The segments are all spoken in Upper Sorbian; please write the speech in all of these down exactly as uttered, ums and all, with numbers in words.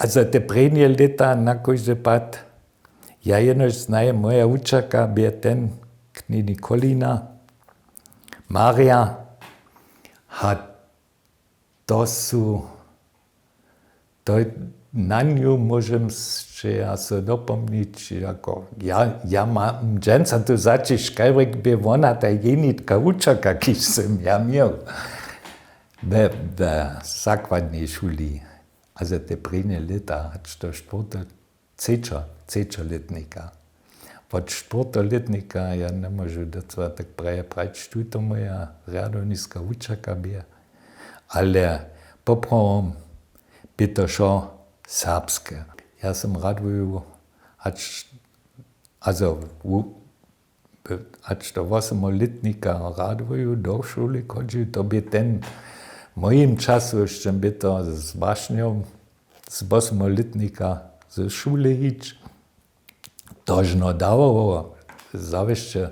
A za te prěnje lěta na kóždy pad, ja jenož znajem, moja wučerka bě ten, knjeni Kolina, Marja, a to su, to, na nju móžem sće ja so dopomnić, jako ja, ja mam dźensa tu zaćišć, kajrjek bě wona ta jenitka wučerka, kiž sym ja měł we, we zakładnej šuli. A za te prěnje lěta, hač do štwórte, třećo, třećo lětnika. Wot štwórteho lětnika ja njemóžu docyła tak praje prać, tu to moja rjadowniska wučerka bě, ale poprawom bě to wšo serbske. Ja sym rjadowju hač, also hač do wosomeho lětnika rjadowju do šuly chodźił, to bě ten, w mojim času hišće bě to z wašnjom z wosomeho lětnika ze šule hić. Tožno dawało, zawěsće,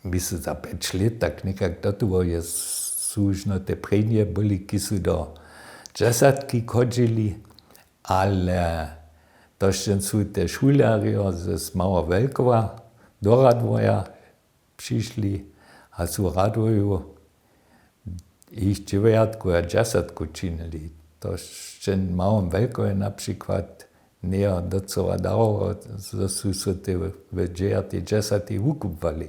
mysle za pjeć lět tak někak do toho je, su žno te prěnje byli, ki su do dźesatki chodźili, ale to sće su te šulerjo z Maławjelkowa do Radworja přišli a su Radworju jich dźewjatku a dźesatku činili. To sće w Maławjelkowje na přikład njejo docyła dawało, zo su so te w dźewjatej, dźesatej wukubłali.